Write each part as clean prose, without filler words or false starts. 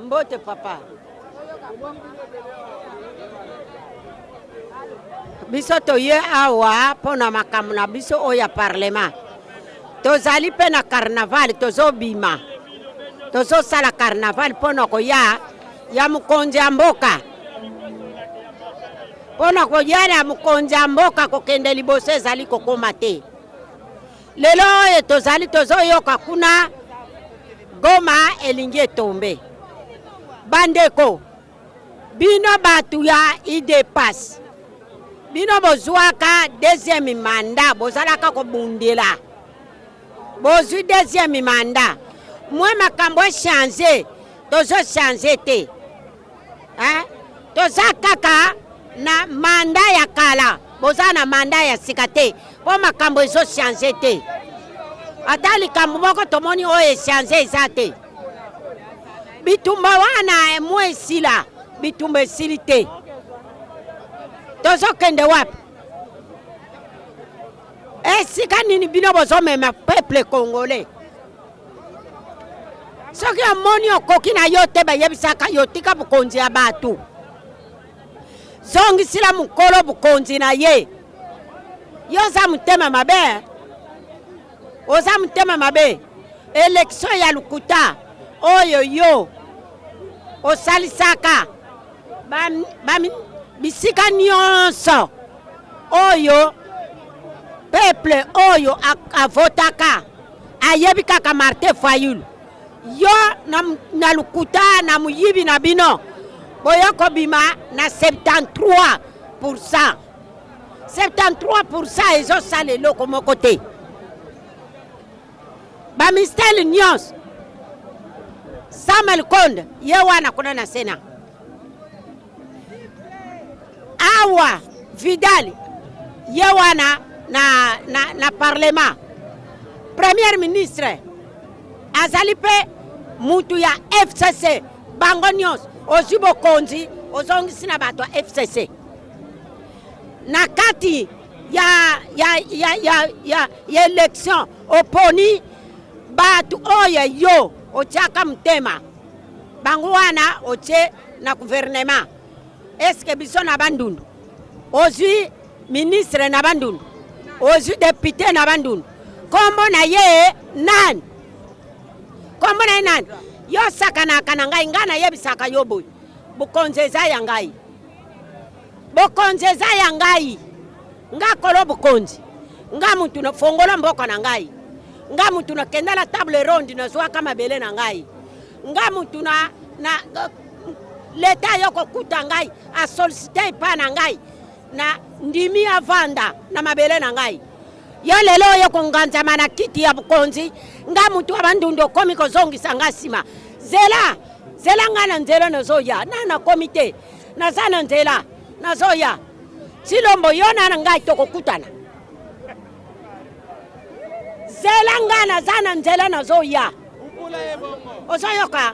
Mbote papa. Biso toye awa mpo na makambo na biso oyo ya parlement. Tozali mpe na carnaval, tozobima, tozosala carnaval mpo na koya ya mokonzi ya mboka, mpo na koya ya mokonzi ya mboka. Kokende liboso ezali kokoma te. Lelo oyo tozali tozoyoka kuna Goma elingi etombe. Bandeko, bino bato ya UDPS, bino bozwaka deuxième mandat, bozalaka kobundela, bozwi deuxième mandat, mwe makambo echange, tozochange te hein? Toza kaka na manda ya kala, boza na manda ya sika te, mpo makambo ezochange te. Ata likambo moko tomoni oyo echange eza te. Bitumba wana mwa esila, bitumba esili te. Tozokende wapi? Esika nini bino bozomema peuple congolais? Soki omoni okoki na yo te, bayebisaka yo tika bokonzi ya bato, zongisila mokolo bokonzi na ye. Yo oza motema mabe, oza motema mabe. Election ya lokuta oyo yo osalisaka bisika nyonso oyo peuple oyo avotaka ayebi kaka Martin Fayulu. Yo na, na lokuta na moyibi na bino boya kobima na 73 pourcent. 73 pourcent ezosala eloko moko te. Bamistele nyonso Samuel Konde ye wana kuna na Sena, awa Vidal ye wana na, na, na parlement, premier ministre azali mpe mutu ya FCC. Bango nyonso ozwi bokonzi ozongisi na bato ya FCC na kati ya, ya, ya, ya, ya, ya election. Oponi bato oyo yo otiaka motema, bango wana otie na gouvernement. Eske biso na Bandundu ozwi ministre na Bandundu, ozwi député na Bandundu, kombo na ye nani? Kombo na ye nani? Yo sakanaka na ngai, ngai nayebisaka yo boye, bokonzi eza ya ngai, bokonzi eza ya ngai, nga kolo bokonzi, nga mutu na fongola mboka na ngai, nga mutu nakenda na table ronde nazwaka mabele na ngai, nga mutu na, na leta yo kokuta ngai asolicite epa na ngai na ndimi avanda na mabele na ngai. Yo lelo oyo konganzama na kiti ya bokonzi, nga mutu ya Bandundu okomi kozongisa nga nsima. Zela zela, nga na nzela nazoya, na nakomi te, naza na nzela nazoya. Tshilombo, yo na ngai tokokutana. Zela, nga naza na nzela nazoya. Ozoyoka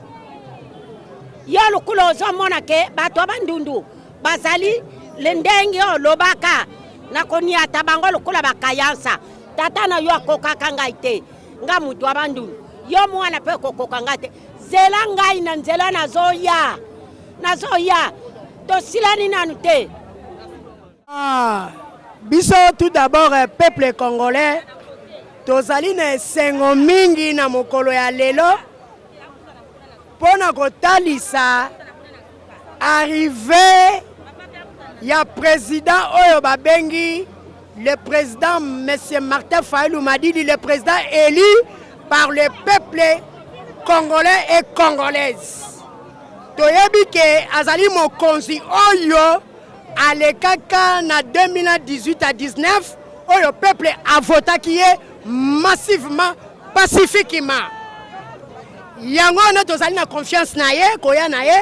yo lokula ozomona ke bato ya Bandundu bazali le ndenge olobaka na koniata bango lokola bakayansa. Tata na yo akokaka ngai te, nga mutu ya Bandundu, yo mwana mpe okokoka ngai te. Zela ngai na nzela nazoya, nazoya, tosilani nanu te. Ah, biso tout d'abord peuple congolais tozali na esengo mingi na mokolo ya lelo mpo na kotalisa arrivée ya président oyo babengi le président monsieur Martin Fayulu Madidi, le président élu par le peuple congolais et congolaise. Toyebi ke azali mokonzi oyo alekaka na 2018 à 19, oyo peuple avotaki ye massivement, pacifiquement. Yango wana tozali na confiance na ye. Koya na ye,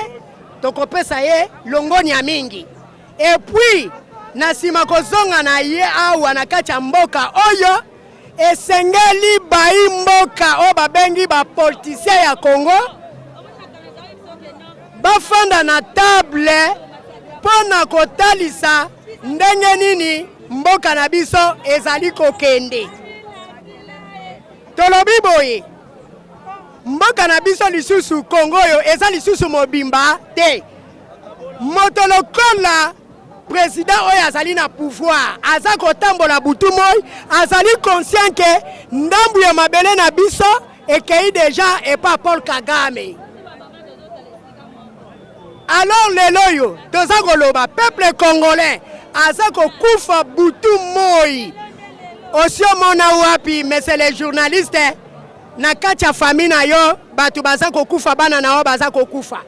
tokopesa ye longoni ya mingi. Et puis na nsima kozonga na ye awa na kati ya mboka oyo, esengeli bayi mboka oyo babengi bapoliticien ya Congo bafanda na table mpo na kotalisa ndenge nini mboka na biso ezali kokende. Tolobi boye. Mboka na biso lisusu Congo oyo eza lisusu mobimba te. Moto lokola president oyo azali na pouvoir aza kotambola butu moi, azali conscient ke ndambu ya mabele na biso ekei deja epa Paul Kagame. Alors lelo oyo toza koloba peuple congolais aza kokufa butu moi. Osi omona wapi, monsieur le journaliste, na kati ya famille na yo bato baza kokufa, bana na yo baza kokufa,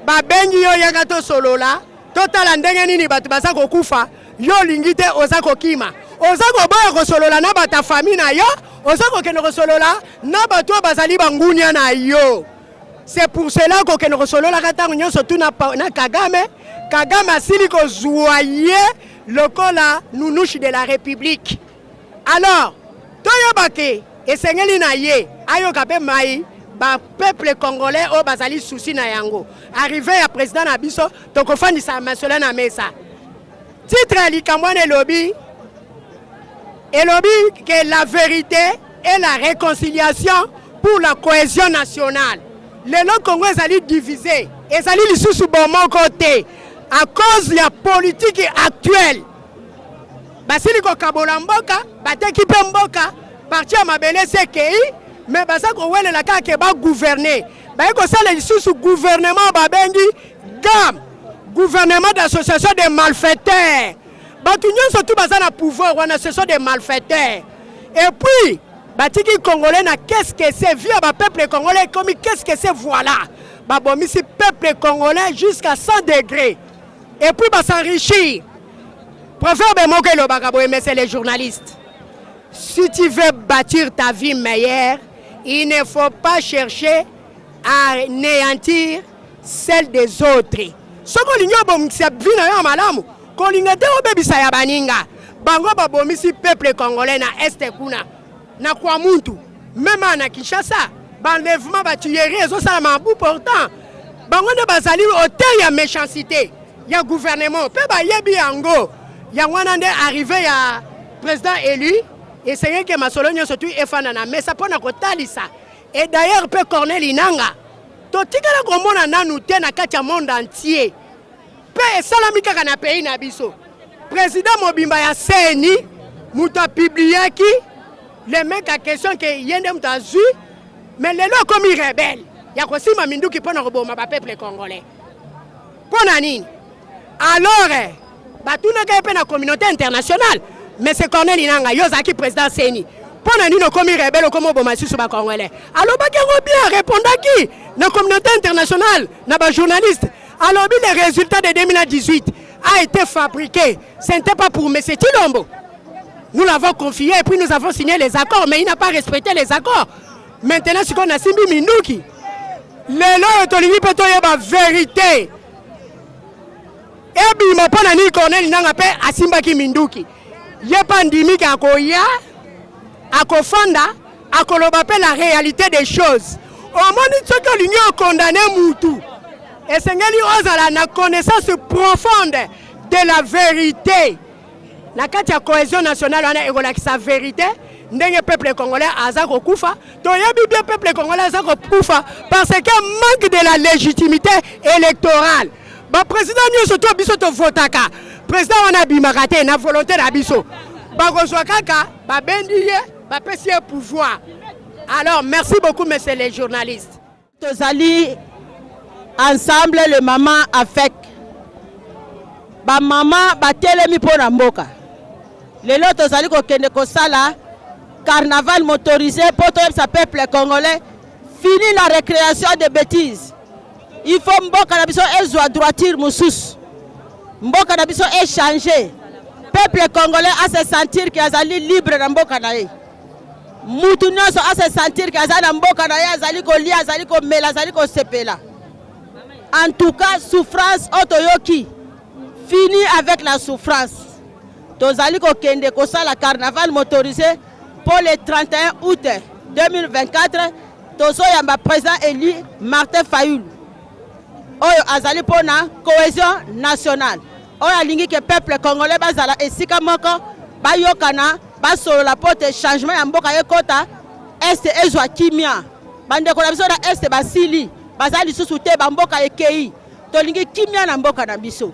babengi yo yaka tosolola, totala ndenge nini bato baza kokufa, yo olingi te, oza kokima, oza koboya kosolola na bato ya famille na yo, oza kokende kosolola na bato oyo bazali bangunia na yo. C'est pour cela kokende kosololaka ntango nyonso tu na Kagame. Kagame asili kozwa ye lokola nunushi de la République. Alors toyeba ke esengeli na ye ayoka mpe mai ba peuple congolais oyo bazali souci na yango. Arrivée ya président na biso, tokofandisa masolo na mesa. Titre ya likambo wana elobi que la vérité et la réconciliation pour la cohésion nationale. Lelo Congo ezali divisé, ezali lisusu bomoko te à cause ya politique actuelle. Basili kokabola mboka, bateki mpe mboka, parti ya mabele esi ekei, me baza kowelela kaka ke bagouverne. Baye kosala lisusu gouvernement babengi GAM, gouvernement d'association des malfaiteurs. Bato nyonso tu baza na pouvoir wana, ce sont des malfaiteurs. Et puis batiki congolais na qu'est-ce que c'est, vie ya bapeuple congolais ekomi qu'est-ce que c'est. Voilà, babomisi peuple congolais jusqu'à 100 degrés et puis bas'enrichir. Proverbe moko elobaka boye, mais c'est les journalistes: si tu veux bâtir ta vie meilleure, il ne faut pas chercher à anéantir celle des autres. Soki olingi obongisa vie na yo ya malamu, kolinga te obebisa ya baninga. Bango babomisi peuple congolais na Est kuna na Kwamouth, même na Kinshasa, baenlèvement, batuerie ezosalama à bout portant. Bango nde bazali auteur ya méchanceté ya gouvernement mpe bayebi yango. Yango wana nde arrivée ya président élu esengeki masolo nyonso tu efanda na mesa mpo na kotalisa. Et d'ailleurs mpe Corneille Nanga, totikala komona nanu te na kati ya monde entier, mpe esalami kaka na pays na biso, président mobimba ya CENI, moto apubliaki le mec a question ke ye nde moto azwi, mais lelo akomi rebelle ya kosimba minduki mpo na koboma bapeuple congolais. Mpo na nini? Alors batunaka ye mpe na communauté internationale: mais c'est Corneille Nanga, yo ozalaki président CENI, mpo na nini okomi rebelle, okomi oboma lisusu bacongolais? Alobaki yango bien, arépondaki na communauté internationale, na bajournaliste, alobi: le résultat de 2018 a été fabriqué, ce n'était pas pour M. Tshilombo. Nous l'avons confié et puis nous avons signé les accords, mais il n'a pas respecté les accords. Maintenant sikoyo nasimbi minduki. Lelo oyo tolingi mpe toyeba vérité ebima, mpo na nini Corneille Nanga mpe asimbaki minduki. Ye mpe andimiki akoya, akofanda, akoloba mpe la réalité des choses. Omoni, soki olingi okondamner mutu, esengeli ozala na connaissance profonde de la vérité. Na kati ya cohésion nationale wana ekolakisa vérité ndenge peuple congolais aza kokufa. Toyebi bien, peuple congolais aza kokufa parce que manque de la légitimité électorale. Baprésident nyonso to biso tovotaka, président wana abimaka te na volonté na biso. Bakozwa kaka, babendi ye, bapesi ye pouvoir. Alors merci beaucoup, monsieur les journalistes. Tozali ensemble, le mama afek, bamama batelemi mpo na mboka. Lelo tozali kokende kosala carnaval motorisé mpo toyebisa peuple congolais: fini la récréation de bêtises. Il faut mboka na biso ezwa droiture mosusu, mboka na biso echanger, peuple congolais ase sentir ke azali libre na mboka na ye, mutu nyonso ase sentir ke azali na mboka na ye, azali kolia, azali komela, azali kosepela. En tout cas, souffrance oyo toyoki, fini avec la souffrance. Tozali kokende kosala carnaval motorisé mpo le 31 août 2024 tozoyamba président élu Martin Fayulu, oyo azali mpona cohésion nationale, oyo alingi ke peuple congolais bazala esika moko, bayokana, basolola mpo te changement ya mboka ekɔta, Est ezwa kimia. Bandeko na biso na Est basili, baza lisusu te, bamboka ekei. Tolingi kimia na mboka na biso,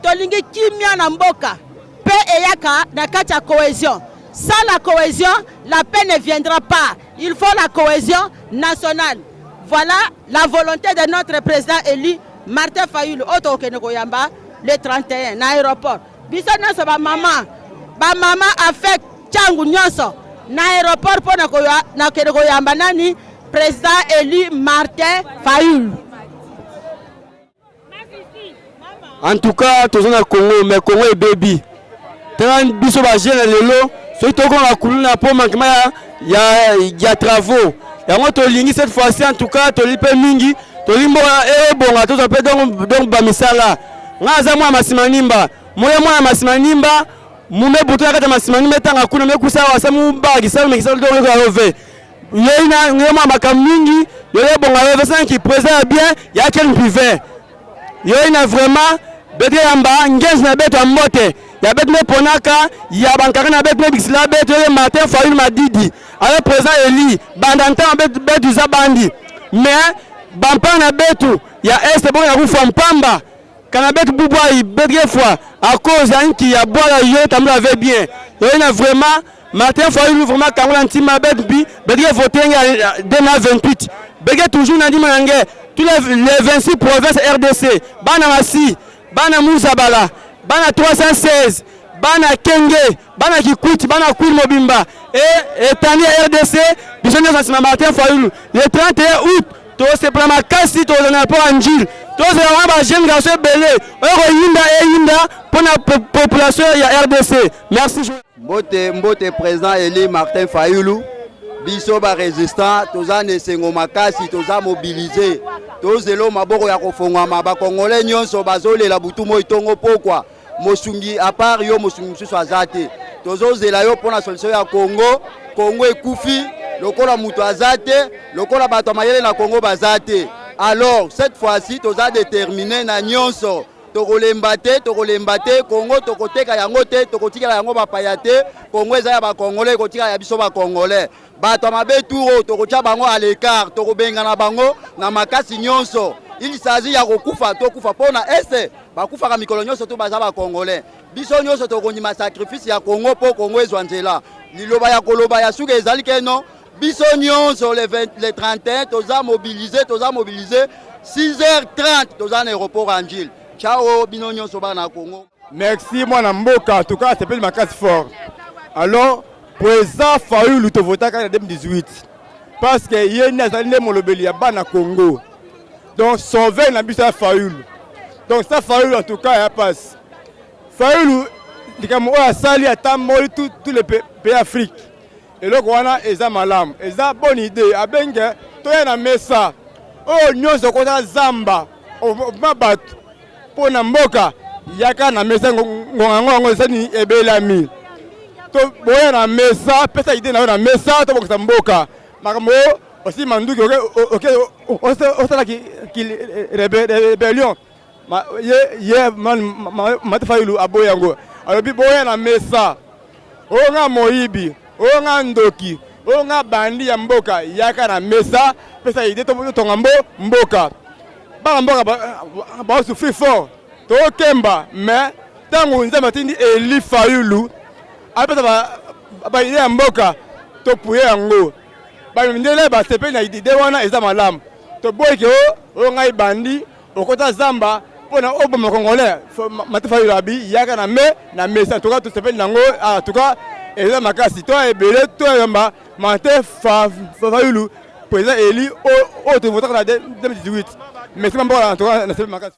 tolingi kimia na mboka mpe eyaka na kati ya cohésion. Sans la cohésion, la paix ne viendra pas. Il faut la cohésion nationale. Voilà la volonté de notre président élu Martin Fayulu oyo tokokende koyamba le 31 na aéroport. Biso nyonso bamama, bamama afek ntango nyonso na aéroport mpo na kende koyamba nani? Président élu Martin Fayulu. En tout cas, toza na Congo, mais Congo ebebi. Tala biso bajeune lelo, soki tokoma kuluna mpo manquement ya travaux. Yango tolingi cette fois-ci, en tout cas tolingi mpe mingi, tolingi mboka ebonga, tozwa mpe donc bamisala. Nga aza mwana Masimanimba, moya mwana Masimanimba, mume butu na kati ya Masimanimba, etanga kuna mekusa wasa mubakisa mekisa donc yove yei na ye mwa makambo mingi yoyo ebonga yove sanki président ya bien ya ken pivet yoi na vraiment bete yamba ngenzi na beto ya mbote ya beto me ponaka ya bankaka na beto me bikisila beto ye Martin Fayulu Madidi aye président eli banda ntango beto, beto eza bandi mais bampanga na beto ya Est bongo na kufa mpamba kana beto bubwai beto fois à cause ya nki ya bwala yo tambula avait bien yoi na vraiment Martin Fayulu vraiment kangola ntima beto bi beto voté nge 2028 beke toujours na ndima na nge tous les 26 provinces RDC, bana Masi, bana Muzabala, bana 316, bana Kenge, bana Kikwit, bana Kwil mobimba et etandi ya RDC, biso nyonso nsima Martin Fayulu le 31 août tosepela makasi, tozala na mpo ya Njili, tozala wana bajeune garçon ebele oyo koyinda eyinda mpona population ya RDC. Merci. Mbote, mbote président élu Martin Fayulu. Biso barésistant toza na esengo makasi, toza mobilisé, tozela maboko ya kofongwama. Bakongolais nyonso bazolela butu moi ntongo pokwa, mosungi à part yo, mosungi mosusu aza te. Tozozela yo mpona solution ya Congo. Congo ekufi lokola moto aza te, lokola bato ya mayele na Congo baza te. Alors cette fois-ci toza déterminé na nyonso, tokolemba te, tokolemba te. Kongo tokoteka yango te, tokotikala yango bapaya te. Kongo eza ya bakongolais, ekotikala ya biso bakongolais. Bato ya mabe turo tokotia bango à l'écart, tokobengana bango na makasi nyonso. Il s'agit ya kokufa, tokufa mpo na Est. Bakufaka mikolo nyonso to baza bakongolais. Biso nyonso tokondima sacrifice ya Kongo mpo Kongo ezwa nzela. Liloba ya koloba ya suka ezali keno biso nyonso le 20, le 31 toza mobilisé, toza mobilisé 6h30 toza na aéroport ya Njili. Ciao bino nyonso bana na Congo. Merci mwana mboka, en tout cas sepeli makasi fort. Alors président Fayulu tovotaka na 2018 parce que ye nde azali nde molobeli ya bana Congo, donc sauveur na biso ya Fayulu. Donc ça Fayulu, en tout cas ya passe Fayulu, likambo oyo asali, atamboli tous les pays Afrique, eloko wana eza malamu, eza bonne idée. Abenge toya na mesa oyo nyonso okota zamba ma bato mpo na mboka, yaka na mesa. Ngonga yango yango ezani ebelami to boya na mesa, pesa idée na yo na mesa, tobokisa mboka. Makambo osi manduki osala rébellion, ye Martin Fayulu aboya yango. Alobi boya na mesa, oyo nga moyibi, oyo nga ndoki, oyo nga bandi ya mboka, yaka na mesa, pesa idée, totonga mboka. Bana mboka baosouffrir fort, tokemba. Mais ntango Nzambe atindi élu Fayulu apesa baidée ya mboka, topuye yango. Bamindele basepeli na idée wana, eza malamu. Toboyike oyo ngai bandi okota zamba mpona oboma congolais. Martin Fayulu abi yaka na me na mesa. En tout cas tosepeli nango, en tout cas eza makasi. To ebele toyamba Martin Fayulu, président élu oyo tovotaka na 2018. Merci mboka, en tout cas nasepeli makasi.